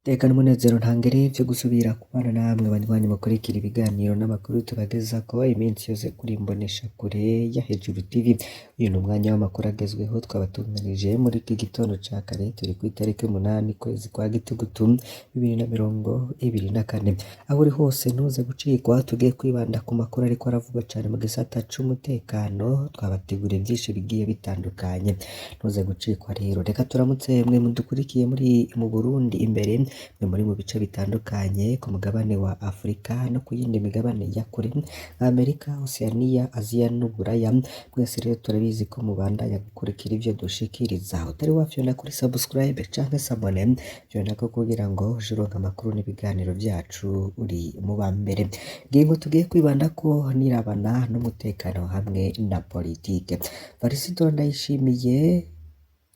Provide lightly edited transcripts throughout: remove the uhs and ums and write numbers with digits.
Teka n'umunezero ntangere vyo gusubira kubana namwe banywanyi mukurikira ibiganiro n'amakuru tubagezako iminsi yose kuri Imboneshakure ya Hejuru TV. Uyu ni umwanya w'amakuru agezweho twabatunganije muri iki gitondo ca kare, turi kw'itariki 8 ukwezi kwa Gitugutu 2024. Aho uri hose ntuze gucikwa, tugiye kwibanda ku makuru ariko aravugwa cane mu gisata c'umutekano, twabateguriye vyinshi bigiye bitandukanye. Ntuze gucikwa rero, reka turamutse mwe mudukurikiye muri mu Burundi imbere, mwe muri mu bice bitandukanye ku mugabane wa Afrika no ku yindi migabane ya kure nka Amerika, Oceania, Asia n'Uburaya. Mwese rero turabizi ko mubandanya gukurikira ivyo dushikiriza. Utari wafyonda kuri subscribe canke s'abonner, fyondako kugira ngo uje uronka amakuru n'ibiganiro vyacu uri mu ba mbere. Ingingo tugiye kwibandako nirabana n'umutekano hamwe na politike. Varisito Ndayishimiye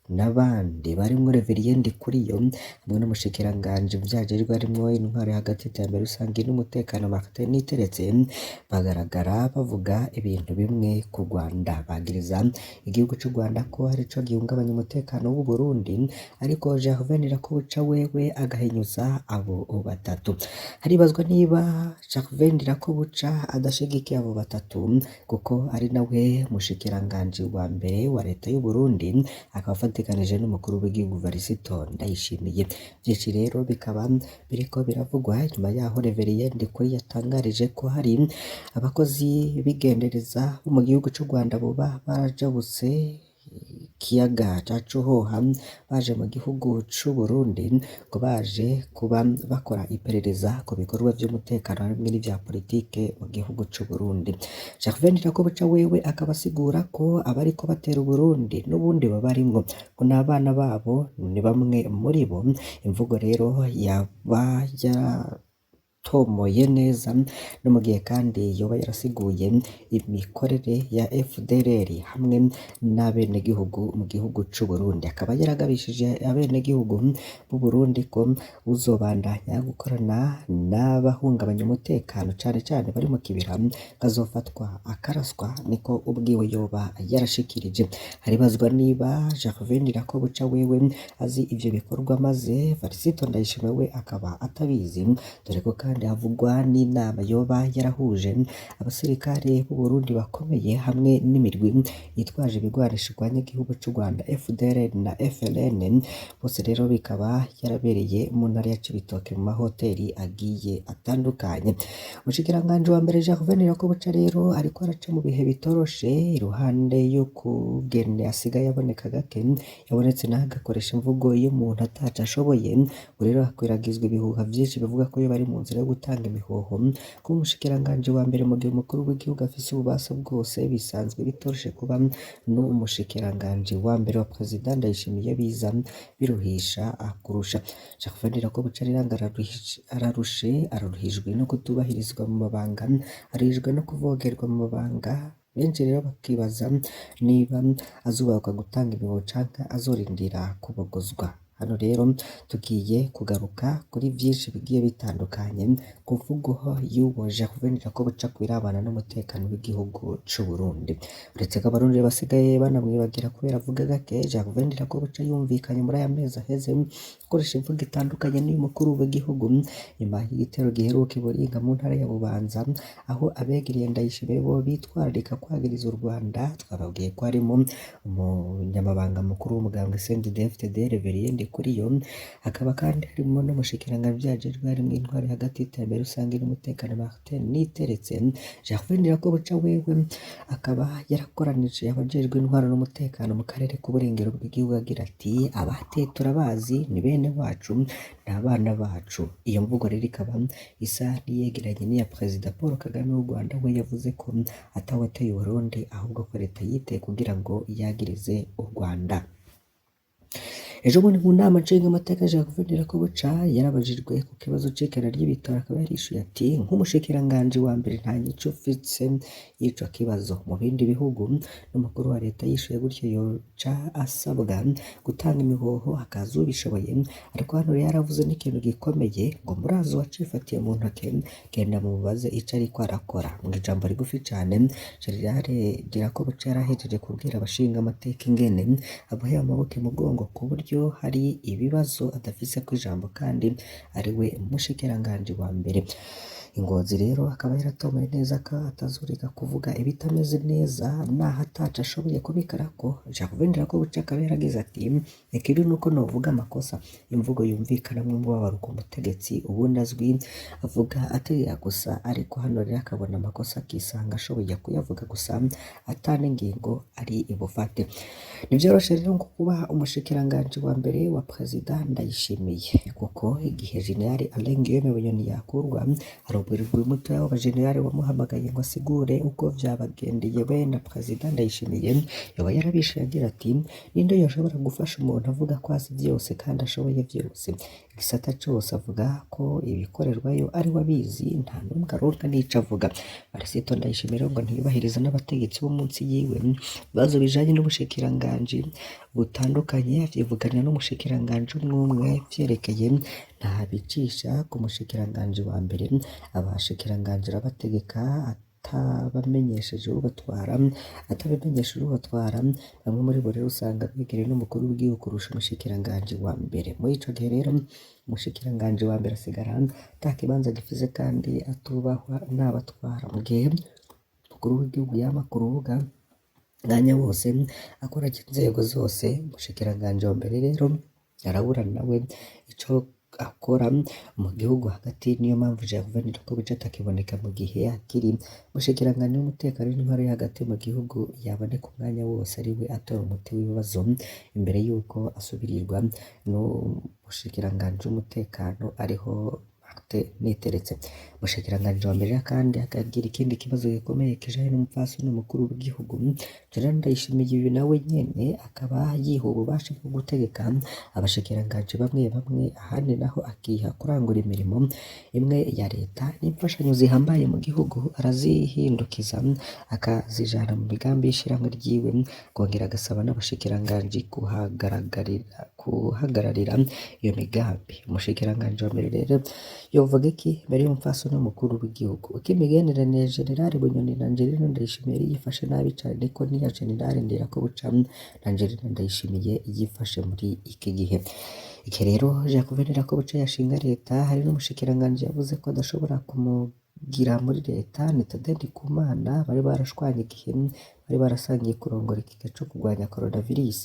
n'abandi barimwo Reverien Ndikuriyo hamwe n'umushikiranganji muvyajejwe harimwo intwaro yo hagati, iterambere rusangi n'umutekano Martin Niteretse, bagaragara bavuga ibintu bimwe ku Rwanda. Bagiriza igihugu c'u Rwanda ko arico gihungabanya umutekano w'Uburundi, ariko Gervais Ndirakobuca wewe agahinyuza abo batatu. Haribazwa niba Gervais Ndirakobuca adashigikiye abo batatu, kuko ari nawe mushikiranganji wa mbere wa leta y'Uburundi, akaba afatikanije n'umukuru w'igihugu Varisito Ndayishimiye. Vyinshi rero bikaba biriko biravugwa nyuma yaho Reverien Ndikuri yatangarije ko hari abakozi b'igendereza bo mu gihugu c'u Rwanda boba barajabutse ikiyaga ca Cohoha baje mu gihugu c'Uburundi, ngo baje kuba bakora iperereza ku bikorwa vy'umutekano hamwe n'ivya politike mu gihugu c'Uburundi. Gervais Ndirakobuca wewe akaba asigura ko abariko batera Uburundi n'ubundi babarimwo, ngo n'abana babo ni bamwe muri bo. Imvugo rero yaba yaratomoye neza, no mu gihe kandi yoba yarasiguye imikorere ya FDLR hamwe n'abenegihugu mu gihugu c'Uburundi. Akaba yaragabishije abenegihugu b'Uburundi ko uzobandanya gukorana n'abahungabanya umutekano cane cane bari mu kibira kazofatwa akaraswa, niko ubwiwe yoba yarashikirije. Haribazwa niba Gervais Ndirakobuca wewe azi ivyo bikorwa, maze Varisito Ndayishimiye we akaba atabizi, dore ko kandi havugwa n'inama yoba yarahuje abasirikare b'Uburundi bakomeye hamwe n'imirwi yitwaje ibigwanisho irwanya igihugu c'u Rwanda FDLR na FLN. Bose rero bikaba yarabereye mu ntara ya Cibitoke mu mahoteli agiye atandukanye. Umushikiranganji wa mbere Gervais Ndirakobuca rero ariko araca mu bihe bitoroshe, iruhande y'ukugene asigaye aboneka gake, yabonetse naho agakoresha imvugo y'umuntu ataco ashoboye. Ubu rero hakwiragizwa ibihuha vyinshi bivuga ko yoba ari mu nzira yo gutanga imihoho kuba umushikiranganji wa mbere, mu gihe umukuru w'igihugu afise ububasha bwose. Bisanzwe bitoroshe kuba n'umushikiranganji wa mbere wa Perezida Ndayishimiye, biza biruhisha kurusha. Gervais Ndirakobuca rero ararushe, araruhijwe no kutubahirizwa mu mabanga, aruhijwe no kuvogerwa mu mabanga. Benshi rero bakibaza niba azubakwa gutanga imihoho canke azorindira kubogozwa. Hano rero tugiye kugaruka kuri vyinshi bigiye bitandukanye ku mvugo y'uwo Gervais Ndirakobuca kwirabana n'umutekano w'igihugu c'Uburundi. Uretse ko abarundi basigaye banamwibagira kubera avuga gake, Gervais Ndirakobuca yumvikanye muri aya mezi aheze akoresha imvugo itandukanye n'iy'umukuru w'igihugu, nyuma y'igitero giheruka i Buringa mu ntara ya Bubanza, aho abegereye Ndayishimiye bo bitwararika kwagiriza u Rwanda. Twababwiye ko harimo umunyamabanga mukuru w'umugambwe CNDD-FDD Reverien Ndikuriyo, hakaba kandi harimo n'umushikiranganji vyajejwe harimwo intwaro hagati, y'iterambere rusangi n'umutekano Martin Niteretse. Gervais Ndirakobuca wewe akaba yarakoranije abajejwe intwaro n'umutekano mu karere k'uburengero bw'igihugu agira ati: abateye turabazi, ni bene wacu, ni abana bacu. Iyo mvugo rero ikaba isa n'iyegeranye n'iya Perezida Paul Kagame w'u Rwanda, we yavuze ko atawateye Uburundi, ahubwo ko leta yiteye kugira ngo yagirize u Rwanda. Ejo bundi mu nama nshingamateka Gervais Ndirakobuca yarabajijwe ku kibazo c'ikena ry'ibitoro, akaba yarishuye ati: nk'umushikiranganji wa mbere nta nyico mfise y'ico kibazo. Mu bindi bihugu n'umukuru wa leta yishuye gutyo yoca asabwa gutanga imihoho hakaza ubishoboye, ariko hano rero yaravuze n'ikintu gikomeye ngo murazi uwacifatiye mu ntoke, genda mubaze ico ariko arakora. Mu ijambo rigufi cane, General Ndirakobuca yarahejeje kubwira abashingamateka ingene aboheye amaboko imugongo ku buryo uburyo hari ibibazo adafiseko ijambo kandi ariwe mushikiranganji wa mbere. Ingozi rero akaba yaratomoye neza ko atazoreka kuvuga ibitameze neza naho ataco ashoboye kubikorako. Gervais Ndirakobuca akaba yaragize ati ikibi nuko novuga amakosa, imvugo yumvikanamwo umubabaro ku mutegetsi ubundi azwi avuga aterera gusa, ariko hano rero akabona amakosa akisanga ashoboye kuyavuga gusa ata n'ingingo ari bufate. Ntivyoroshe rero ngo kuba umushikiranganji wa mbere wa Perezida Ndayishimiye, kuko igihe General Alain Guillaume Bunyoni yakurwa hari umurwi mutoya w'abajenerali wamuhamagaye ngo asigure uko vyabagendeye we na Perezida Ndayishimiye. Yoba yarabishe agira ati ninde yoshobora gufasha umuntu avuga ko azi vyose kandi ashoboye vyose, igisata cose avuga ko ibikorerwayo ari we abizi, nta n'umwe aronka n'ico avuga. Barisito Ndayishimiye rero ngo ntiyubahiriza n'abategetsi bo munsi yiwe, ibibazo bijanye n'ubushikiranganji butandukanye avyivuganira n'umushikiranganji umwe umwe, vyerekeye ntabicisha ku mushikiranganji wa mbere, abashikiranganji arabategeka atabamenyesheje ubatwara, atabimenyesheje ubatwara. Bamwe muri bo rero usanga begereye n'umukuru w'igihugu kurusha umushikiranganji wa mbere. Muri ico gihe rero umushikiranganji wa mbere asigara ata kibanza gifise kandi atubahwa n'abatwara, mu gihe umukuru w'igihugu yama ku rubuga umwanya wose akoranya inzego zose. Umushikiranganji wa mbere rero arabura nawe ico akora mu gihugu hagati, niyo mpamvu Gervais Ndirakobuca atakiboneka mu gihe akiri umushikiranganji w'umutekano w'intwaro yo hagati mu gihugu, yaboneka umwanya wose ariwe atora umuti w'ibibazo imbere yuko asubirirwa n'umushikiranganji w'umutekano ariho Martin Niteretse. Umushikiranganji wa mbere kandi akagira ikindi kibazo gikomeye kijanye n'umupfasoni mukuru w'igihugu General Ndayishimiye, uyu nawe nyene akaba yiha ububasha bwo gutegeka abashikiranganji bamwe bamwe, ahandi naho akiha kurangura imirimo imwe ya leta n'imfashanyo zihambaye mu gihugu arazihindukiza akazijana mu migambi y'ishirahamwe ryiwe, akongera agasaba n'abashikiranganji kuhagararira iyo migambi. Umushikiranganji wa mbere rero yovuga iki mbere y'umupfasoni w'umukuru w'igihugu? Uko imigenderanire ya General Bunyoni na Angelina Ndayishimiye yari yifashe nabi cane, niko n'iya General Ndirakobuca na Angelina Ndayishimiye yifashe muri iki gihe. Iki rero Jacques Ndirakobuca yashinga leta, hari n'umushikiranganji yavuze ko adashobora kumugira muri leta, ni Tade Ndikumana bari barashwanye igihe bari barasangiye kurongora ikigega co kurwanya coronavirus.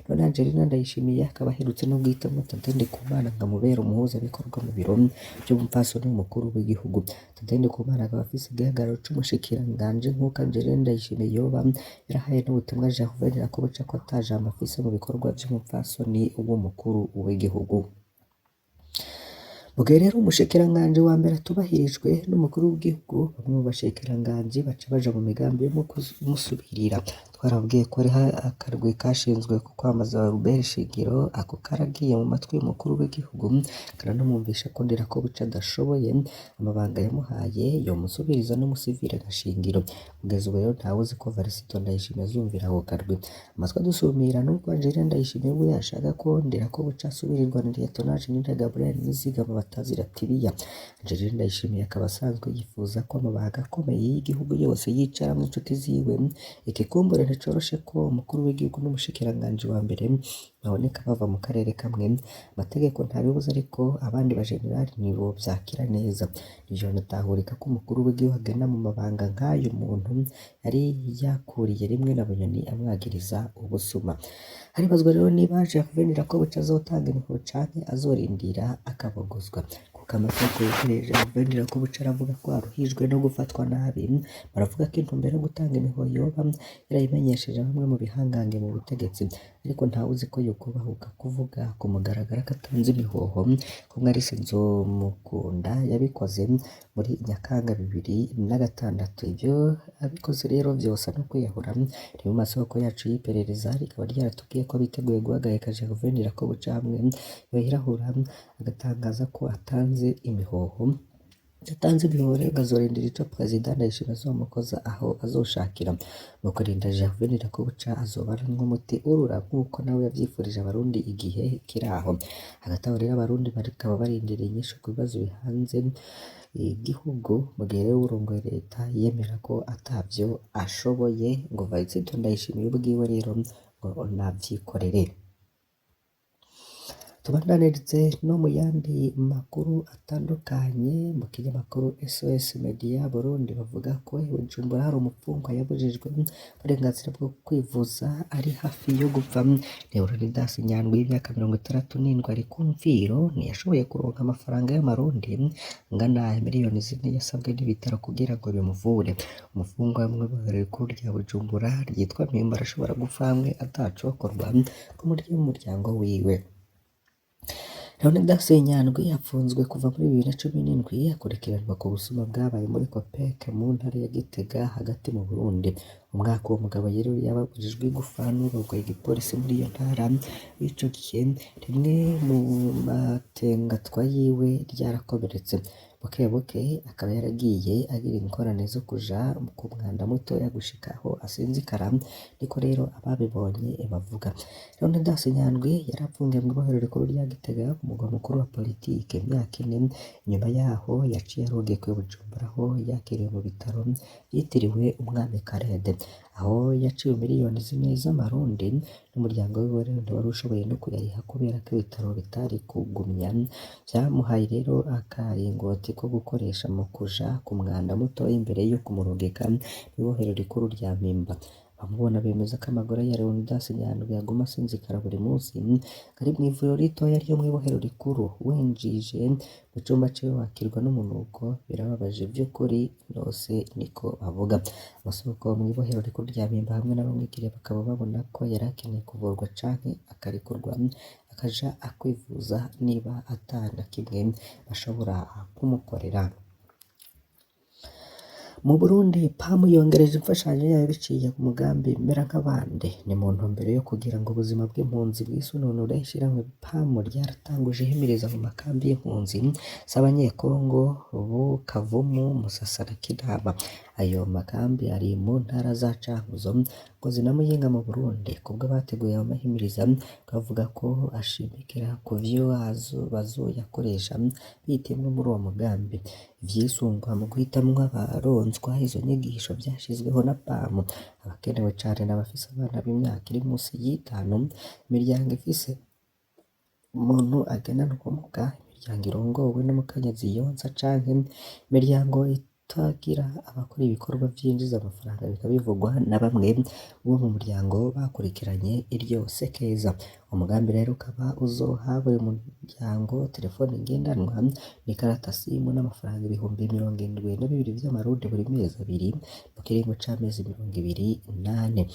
None Angelina Ndayishimiye akaba aherutse no guhitamwo Tade Ndikumana ngo amubere umuhuzabikorwa mu biro vy'umupfasoni w'umukuru w'igihugu. Tade Ndikumana akaba afise igihagararo c'umushikiranganji nk'uko Angelina Ndayishimiye yoba yarahaye n'ubutumwa Gervais Ndirakobuca ko ata jambo afise mu bikorwa vy'umupfasoni w'umukuru w'igihugu. Mu gihe rero umushikiranganji wa mbere atubahirijwe n'umukuru w'igihugu, bamwe mu bashikiranganji baca baja mu migambi yo kumusubirira. Twarababwiye ko hariho akarwi kashinzwe ku kwamaza Robert Shingiro, ako karagiye mu matwi y'umukuru w'igihugu karanamwumvisha ko Ndirakobuca adashoboye amabanga yamuhaye, yomusubiriza n'umusivile nka Shingiro. Kugeza ubu rero ntawuzi ko Varisito Ndayishimiye azumvira ako karwi. Amatwi adusumira nuko Angelina Ndayishimiye we ashaka ko Ndirakobuca asubirirwa na Liyetona Jenerali Gabriel Nizigama batazira Tiriya. Angelina Ndayishimiye akaba asanzwe yifuza ko amabanga akomeye y'igihugu yose yicaramwo inshuti ziwe. Ikikumbure nticoroshe ko umukuru w'igihugu n'umushikiranganji wa mbere baboneka bava mu karere kamwe. Amategeko ntabibuza ariko abandi bajenerali nibo vyakira neza. Ntivyo ko umukuru w'igihugu agenda mu mabanga nk'ayo muntu yari yakuriye rimwe na Bunyoni amwagiriza ubusuma. Haribazwa rero niba Gervais Ndirakobuca azotanga impuhwe canke azorindira akabogozwa, kuko amasoko yegereye Gervais Ndirakobuca aravuga ko aruhijwe no gufatwa nabi. Baravuga ko intumbero yo gutanga imihoho yoba yarayimenyesheje bamwe mu bihangange mu butegetsi, ariko ntawuzi ko yokubahuka kuvuga ku mugaragaro ko atanze imihoho, ko Mwarice Nzomukunda yabikoze muri Nyakanga 2006. Ivyo abikoze rero vyosa no kwiyahura. Ni mu masoko yacu y'iperereza rikaba ryaratubwiye ko biteguye guhagarika Gervais Ndirakobuca hamwe yohirahura agatangaza ko atanze imihoho. Yatanze imihoho rero azorindira ico Perezida Ndayishimiye azomukoza aho azoshakira. Mu kurinda Gervais Ndirakobuca azoba ari nk'umuti urura nk'uko nawe yavyifurije abarundi igihe kiraho. Hagati aho rero abarundi bakaba barindiriye inyishu ku bibazo bihanze igihugu, mu gihe rero uwurongoye leta yemera ko atavyo ashoboye, ngo Varisito Ndayishimiye ubwiwe rero ngo navyikorere. Tubandanirize no mu yandi makuru atandukanye. Mu kinyamakuru SOS Media Burundi bavuga ko i Bujumbura hari umupfungwa yabujijwe uburenganzira bwo kwivuza ari hafi yo gupfa. Leonidas Nyandwi w'imyaka 67 ari ku mviro, ntiyashoboye kuronka amafaranga y'amarundi angana miliyoni 4 yasabwe n'ibitaro kugira ngo bimuvure. Umufungwa mw'ibohero rikuru rya Bujumbura ryitwa Mpimba arashobora gupfa hamwe atacokorwa ku muryango wiwe. Leonidas Nyandwi apfunzwe kuva muri 2017, akurikiranwa ku busuma bwabaye muri Copec mu ntara ya Gitega hagati mu Burundi. Umwaka uwo mugabo yari yababujijwe igufa n'urongoye igipolisi muri iyo ntara ico gihe, rimwe mu matengatwa yiwe ryarakomeretse. Buke buke akaba yaragiye agira ingorane zo kuja ku mwanda mutoya gushika aho asinzikara, niko rero ababibonye bavuga. Leonidas Nyandwi yarapfungiwe mw'ibohero rikuru rya Gitega ku mugwa mukuru wa politike imyaka 4. Inyuma yaho yaciye arungikwa i Bujumbura aho yakiriwe mu bitaro vyitiriwe Umwami Karede, aho yaciwe miliyoni 4 z'amarundi n'umuryango wiwe rero ntiwari ushoboye no kuyariha kubera ko ibitaro bitari kugumya. Vyamuhaye rero akaringoti ko gukoresha mu kuja ku mwanda mutoya imbere yo kumurungika mw'ibohero rikuru rya Mpimba. Abamubona bemeza ko amagara ya Leonidas Nyandwi aguma asinzikara buri munsi. Ari mw'ivuriro ritoya ryo mw'ibohero rikuru, winjije mu cumba ciwe wakirwa n'umunuko, birababaje vy'ukuri rwose, niko bavuga. Amasoko mw'ibohero rikuru rya Mpimba hamwe n'abamwigiriye bakaba babona ko yari akeneye kuvurwa canke akarekurwa akaja kwivuza niba ata na kimwe bashobora kumukorera. Mu Burundi PAM yongereje imfashanyo yayo biciye ku mugambi Mera nk'abandi. Ni mu ntumbero yo kugira ngo ubuzima bw'impunzi bwisununure, ishirahamwe PAM ryaratanguje ihimiriza mu makambi y'impunzi z'abanyekongo Bukavumu, Musasa na Kinama. Ayo makambi ari mu ntara za Cankuzo, Ngozi na Muyinga mu Burundi. Kubwo abateguye ayo mahimiriza bavuga ko ashimikira ku vyo bazoyakoresha bitemwe muri uwo mugambi. Ivyisungwa mu guhitamwo abaronswa izo nyigisho vyashizweho na PAM. Abakenewe cane n'abafise abana b'imyaka iri musi y'itanu, imiryango ifise umuntu agendana ubumuga, imiryango irongowe n'umukenyezi yonsa canke imiryango itagira abakora ibikorwa vyinjiza amafaranga, bikaba bivugwa na bamwe bo mu muryango bakurikiranye iryo sekeza. Umugambi rero ukaba uzoha buri muryango telefone ngendanwa n'ikarata simu n'amafaranga 72,000 vy'amarundi buri mezi abiri mu kiringo c'amezi 24.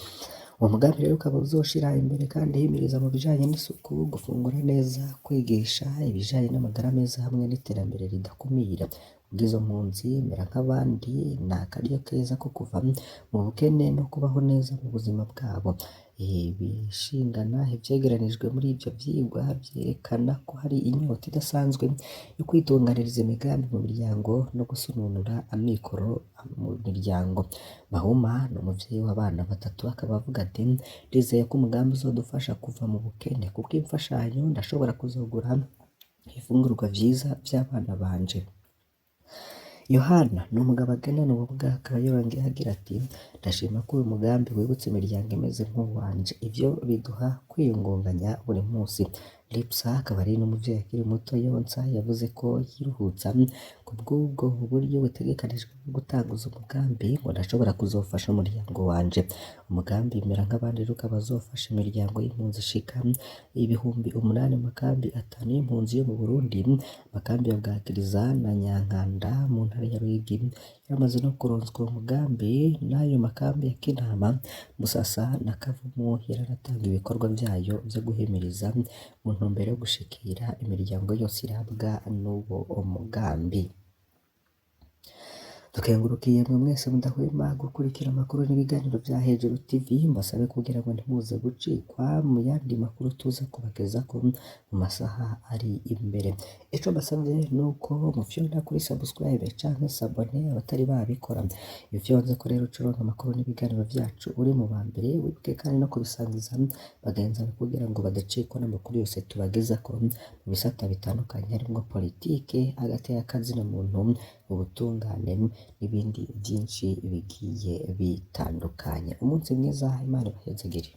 Uwo mugambi rero ukaba uzoshira imbere kandi ihimiriza mu bijanye n'isuku, gufungura neza, kwigisha ibijanye n'amagara meza hamwe n'iterambere ridakumira. Kubw'izo mpunzi, Mera nk'abandi ni akaryo keza ko kuva mu bukene no kubaho neza mu buzima bwabo. Ibishingana ivyegeranijwe muri ivyo vyigwa vyerekana ko hari inyota idasanzwe yo kwitunganiriza imigambi mu miryango no gusununura amikoro mu miryango. Mahuma ni umuvyeyi w'abana batatu, akaba avuga ati: "Ndizeye ko umugambi uzodufasha kuva mu bukene. Kubw'imfashanyo ndashobora kuzogura ibifungurwa vyiza vy'abana banje." Yohana ni umugabo agendana ubumuga, akaba yongeye agira ati: "Ndashima ko uyu mugambi wibutsa imiryango imeze nk'uwanje, ivyo biduha kwiyungunganya buri munsi." Lipsa akaba ari n'umuvyeyi akiri muto yonsa, yavuze ko yiruhutsa kubw'ubwo buryo butegekanijwe bwo gutanguza umugambi, ngo ndashobora kuzofasha umuryango wanje. Umugambi Mera nk'abandi rero ukaba uzofasha imiryango y'impunzi ishika 8,000 mu makambi atanu y'impunzi yo mu Burundi, amakambi ya Bwagiriza na Nyankanda mu ntara ya Ruyigi yaramaze no kuronswa uwo mugambi, n'ayo makambi ya Kinama, Musasa na Kavumu yaranatanga ibikorwa vyayo vyo guhimiriza mu ntumbero yo gushikira imiryango yose irabwa n'uwo mugambi. Dukengurukiye mwe mwese mudahwema gukurikira amakuru n'ibiganiro vya Hejuru TV, mbasabe kugira ngo ntimuze gucikwa mu yandi makuru tuza kubagezako mu masaha ari imbere. Ico mbasavye nuko mufyonda kuri subscribe canke s'abonner abatari babikora. Iyo ufyonzeko rero uca uronka amakuru n'ibiganiro vyacu uri mu ba mbere, wibuke kandi no kubisangiza bagenzi bawe kugira ngo badacikwa n'amakuru yose tubagezako mu bisata bitandukanye harimwo politike, agateka kazina muntu, ubutungane n'ibindi vyinshi bigiye bitandukanye. Umunsi mwiza, Imana ibahezagire.